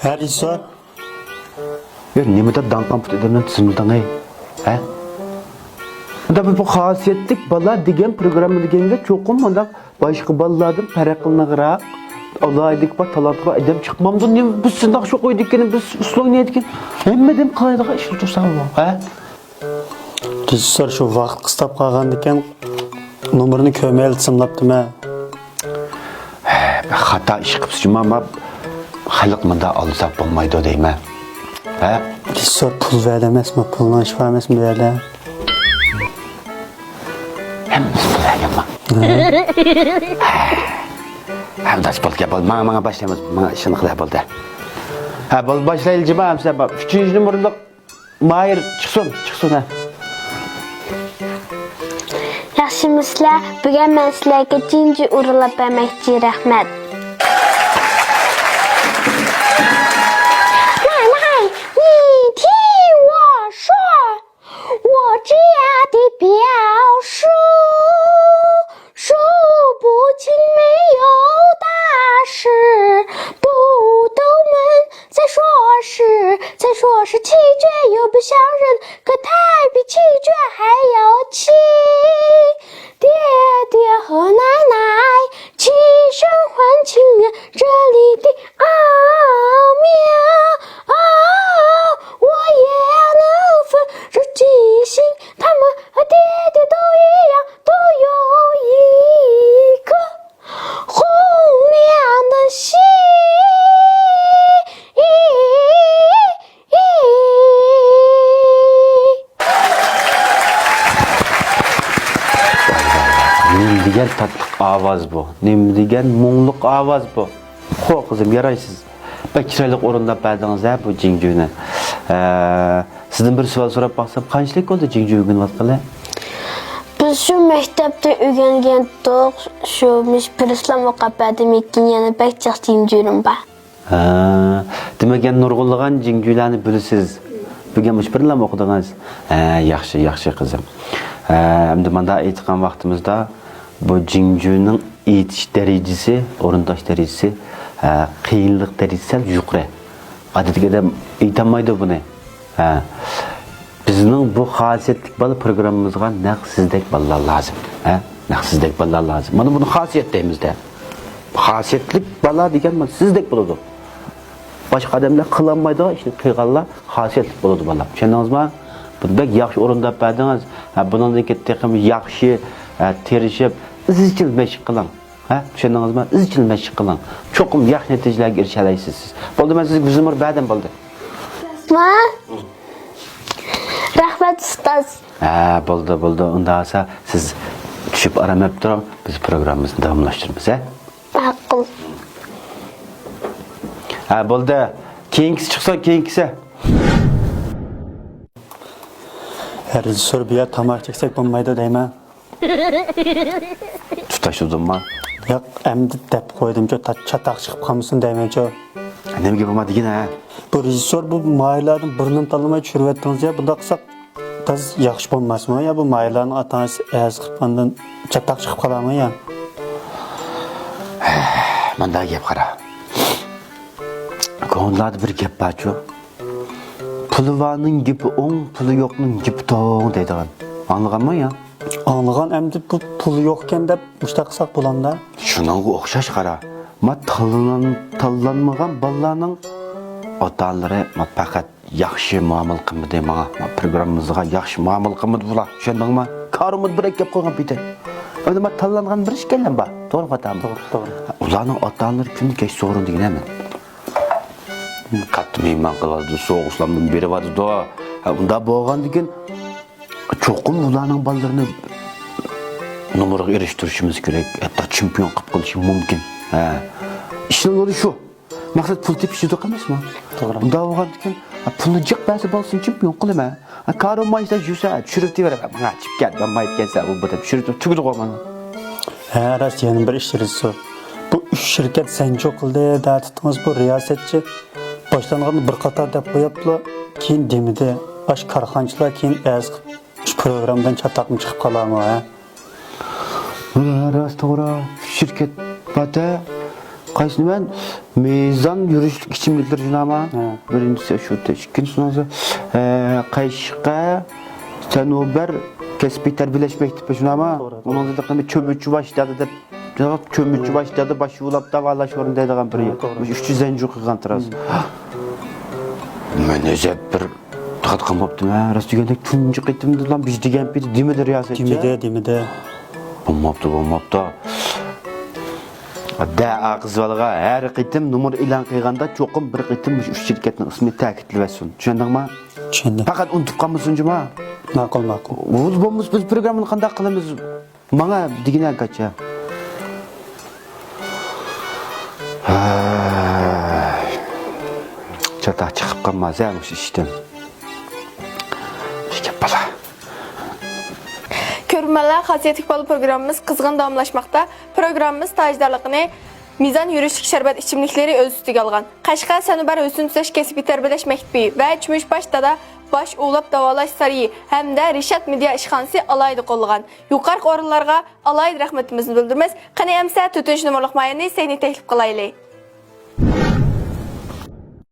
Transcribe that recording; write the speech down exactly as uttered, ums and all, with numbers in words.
ھە، رېژىسسور. يا نېمىدە داڭقان پۇت ئادەمنى تىزىملىدىڭ، ھەي؟ ھە؟ ئۇندا بۇ، بۇ خاسىيەتلىك بالا دېگەن پروگرامما دېگەنگە چوقۇم مۇنداق باشقا بالىلاردىن پەرقلىنىغراق، ئالاھىدىلىكى بار، تالانتى بار ئادەم چىقمامدۇ؟ نېمە، بىز سىنداق شۇ قويدىكىنى، بىز ئۇسلۇبنى ئېيتكىن، ھەممە ئادەم قىلايدىغان ئىشنى تۇرساڭ بۇ، ھە؟ رېژىسسور شۇ ۋاقىت قىستاپ قالغاندىكىن نومۇرنى كۆرمەيلا تىزىملاپتىمەن. ھە، بىر خاتا ئىش قىپسىز جۇما، ما خەلق مۇنداق ئالدىساق بولمايدۇ دەيمەن. ھە؟ رېژىسسور پۇل بەردى ئەمەسمۇ، پۇلنىڭ ئىشى بار ئەمەسمۇ بۇ يەردە؟ ھەممىسى پۇل بەرگەنما؟ ھە. ھەمداس بولدى، بول، ماڭا، ماڭا باشلايمىز، ماڭا ئىشىنى قىلە بولدى. ھە، بول، باشلايلى جۇما، ئەمسە ئۈچىنچى نومۇرلۇق ماھىر چىقسۇن، چىقسۇن، ھە. ياخشىمۇسىلەر؟ بۈگۈن مەن سىلەرگە جىڭجۇ ئورۇنلاپ بەرمەكچى، رەھمەت. 奶奶，你听我说，我家的表叔，数不清没有大事，不懂门 再说是，再说是，七绝又不像人，可太比七绝还要气。爹爹和奶奶齐声唤清明这里的奥妙。哦，我也能分出几心，他们和爹爹都一样，都有一颗 红亮的心。 نېمە دېگەن تاتلىق ئاۋاز بۇ، نېمە دېگەن مۇڭلۇق ئاۋاز بۇ. خو، قىزىم، يارايسىز. بەك چىرايلىق ئورۇنداپ بەردىڭىز ھە بۇ جىڭجۇنى. ھە، سىزدىن بىر سوئال سوراپ باقسام، قانچىلىك بولدى جىڭجۇ ئۆگىنىۋاتقىلى؟ بىز شۇ مەكتەپتە ئۆگەنگەنتۇق، شۇ مۇشۇ بىرسىلام ئوقۇپ بەردىم، لېكىن يەنە بەك جىق جىڭجۇلىرىم بار. ھە، دېمەك يەنە نۇرغۇنلىغان جىڭجۇلارنى بىلىسىز. بۈگۈن مۇشۇ بىرلام ئوقۇدىڭىز. ھە، ياخشى، ياخشى قىزىم. ھە، ئەمدى مانداق ئېيتقان ۋاقتىمىزدا بۇ جىڭجۇنىڭ ئېيتىش دەرىجىسى، ئورۇنداش دەرىجىسى، ھە، قىيىنلىق دەرىجىسى سەل يۇقىرى. ئادەتتىكى ئادەم ئېيتالمايدۇ بۇنى. ھە. بىزنىڭ بۇ خاسىيەتلىك بالا پروگراممىمىزغا نەق سىزدەك بالىلار لازىم. ھە؟ نەق سىزدەك بالىلار لازىم. مانا بۇنى خاسىيەت دەيمىز-دە. خاسىيەتلىك بالا دېگەن مانا سىزدەك بولىدۇ. باشقا ئادەملەر قىلالمايدىغان ئىشنى قىلغانلار خاسىيەتلىك بولىدۇ، بالام. چۈشەندىڭىزمۇ؟ بۇنى بەك ياخشى ئورۇنداپ بەردىڭىز. ھە، بۇنىڭدىن كېيىن تېخىمۇ ياخشى، ھە، تىرىشىپ، ئىزچىل مەشىق قىلىڭ. ھە، چۈشەندىڭىزمۇ؟ ئىزچىل مەشىق قىلىڭ. چوقۇم ياخشى نەتىجىلەرگە ئېرىشەلەيسىز سىز. بولدى، مەن سىزگە يۈز نومۇر بەردىم، بولدى. راستمۇ؟ رەھمەت، ئۇستاز. ھە، بولدى، بولدى. ئۇنداق بولسا سىز چۈشۈپ ئارام ئېلىپ تۇرۇڭ. بىز پروگراممىمىزنى داۋاملاشتۇرىمىز، ھە؟ ماقۇل. ھە، بولدى. كېيىنكىسى چىقسۇن، كېيىنكىسى. ھە، رېژىسسور، بۇ يەردە تاماكا چەكسەك بولمايدۇ دەيمەن. تۇتاشتۇردۇڭما؟ ياق، ئەمدى دەپ قويدۇمچۇ، تا-، چاتاق چىقىپ قالمىسۇن دەيمەنچۇ. نېمە گېپىڭ بار دېگىنە، ھە؟ بۇ رېژىسسور، بۇ ماھىرلاردىن بىرىنىمۇ تاللىماي چۈشۈرۈۋەتتىڭىز يا، بۇنداق قىلساق تازا ياخشى بولماسمۇ يا؟ بۇ ماھىرلارنىڭ ئاتا-ئانىسى ئەرز قىلىپ ئاندىن چاتاق چىقىپ قالارمۇ يا؟ مانداق گەپ قارا. كونىلاردا بىر گەپ بارچۇ. پۇلى بارنىڭ گېپى ئوڭ، پۇلى يوقنىڭ گېپى توڭ دەيدىغان. ئاڭلىغانمۇ يا؟ ئاڭلىغان، ئەمدى بۇ پۇلى يوقكەن دەپ مۇشۇنداق قىلساق بولامدا؟ شۇنىڭغا ئوخشاش قارا. ما تاللان-، تاللانمىغان بالىلارنىڭ ئاتا-ئانىلىرى ما پەقەت ياخشى مۇئامىلە قىلمىدى ماڭا. ما پروگراممىمىزغا ياخشى مۇئامىلە قىلمىدى بۇلار. چۈشەندىڭمۇ؟ كارىمۇ بىر گەپ قىلغان پېتى. ئەمدى ما تاللانغان بىر ئىكەنلەم بار. توغرا خاتامۇ؟ توغرا، توغرا. ئۇلارنىڭ ئاتا-ئانىلىرى كۈندە كەچ سورۇن دېگىنە مەن. كاتتا مېھمان قىلىۋاتىدۇ، سوغۇق ئۇسلامدىن بېرىۋاتىدۇ. ھە، ئۇنداق بولغاندىكىن چوقۇم ئۇلارنىڭ بالىلىرىنى نومۇرغا ئېرىشتۈرۈشىمىز كېرەك. ھەتتا چېمپىيون قىلىپ قېلىشى مۇمكىن. ھە. ئىشنىڭ يولى شۇ. مەقسەت پۇل تېپىش يۈزۈك ئەمەسمۇ؟ توغرا. ئۇنداق بولغاندىكىن، ھە، پۇلنى جىق بەرسە بولسۇن، چېمپىيون قىلىمەن. ھە، كارىمۇ مايسا يۈسە، چۈشۈرۈپ تېۋىرە. ماڭا چىپ كەت، مايىپ كەتسە، ئۇ بۇ دەپ چۈشۈرۈپ تۈگىدىغۇ مانا. ھە، راست، يەنە بىر ئىش، رېژىسسور. بۇ ئۈچ شىركەت زەنجۇ قىلدى دەۋاتىتىڭىز، بۇ رىياسەتچى باشلانغاندا بىر قاتار دەپ قويۇپلا، كېيىن دېمىدى. ئاشۇ كارخانىچىلار كېيىن ئەرز قىلىپ، شۇ پروگراممىدىن چاتاقمۇ چىقىپ قالارمۇ، ھە؟ ھە، راست، توغرا. ئۈچ شىركەت بار-دە. قايسىنى مەن؟ مىزان يۈرۈشلۈك ئىچىملىكلىرى شۇنداقما؟ ھە. بىرىنچىسى شۇ، ئىككىنچىسى، ئە، قەشقەر سەنۇبەر كەسپىي تەربىيەلەش مەكتىپى شۇنداقما؟ توغرا، توغرا. ئۇنىڭ زىدىقىنى چۆمۈچ باشلاردى دەپ، چۆمۈچ باشلاردى باش ئۇۋۇلاپ داۋالاش ئورنى دەيدىغان بىر، ھە، توغرا. ئۈچ يۈز زەنجىر قىلغان تىراس. ھە. مەن ئەجەب بىر تارتقان بوپتىمەن، راست دېگەندەك تۇنجى قېتىمدىلا بىز دېگەن پېتى دېمىدى رىياسەتچى. دېمىدى، دېمىدى. بولماپتۇ، بولماپتۇ. دە قىز بالىغا ھەر قېتىم نومۇر ئېلان قىلغاندا چوقۇم بىر قېتىم مۇشۇ ئۈچ شىركەتنىڭ ئىسمىنى تەكىتلىۋەتسۇن. چۈشەندىڭما؟ چۈشەندىم. پەقەت ئۇنتۇپ قالمىسۇن جۇما. ماقۇل، ماقۇل. ئۇ بولمىسا بىز پروگراممىنى قانداق قىلىمىز؟ ماڭا دېگىنە گاچا. ھەي. چاتاق چىقىپ قالماس ھە مۇشۇ ئىشتىن. ئىككى بالا. كۆرۈرمەنلەر، خاسىيەتلىك بالا پروگراممىمىز قىزغىن داۋاملاشماقتا. پروگراممىمىز تاجدارلىقىنى مىزان يۈرۈشلۈك شەربەت ئىچىملىكلىرى ئۆز ئۈستىگە ئالغان. قەشقەر سەنۇبەر ھۆسن تۈزەش كەسپىي تەربىيەلەش مەكتىپى ۋە چۆمۈچ باش دادا باش ئۇۋۇلاپ داۋالاش سارىيى ھەمدە رىشات مېدىيا ئىشخانىسى ئالاھىدە قوللىغان. يۇقىرىقى ئورۇنلارغا ئالاھىدە رەھمىتىمىزنى بىلدۈرىمىز. قېنى ئەمسە تۆتىنچى نومۇرلۇق ماھىرنى سەھنىگە تەكلىپ قىلايلى.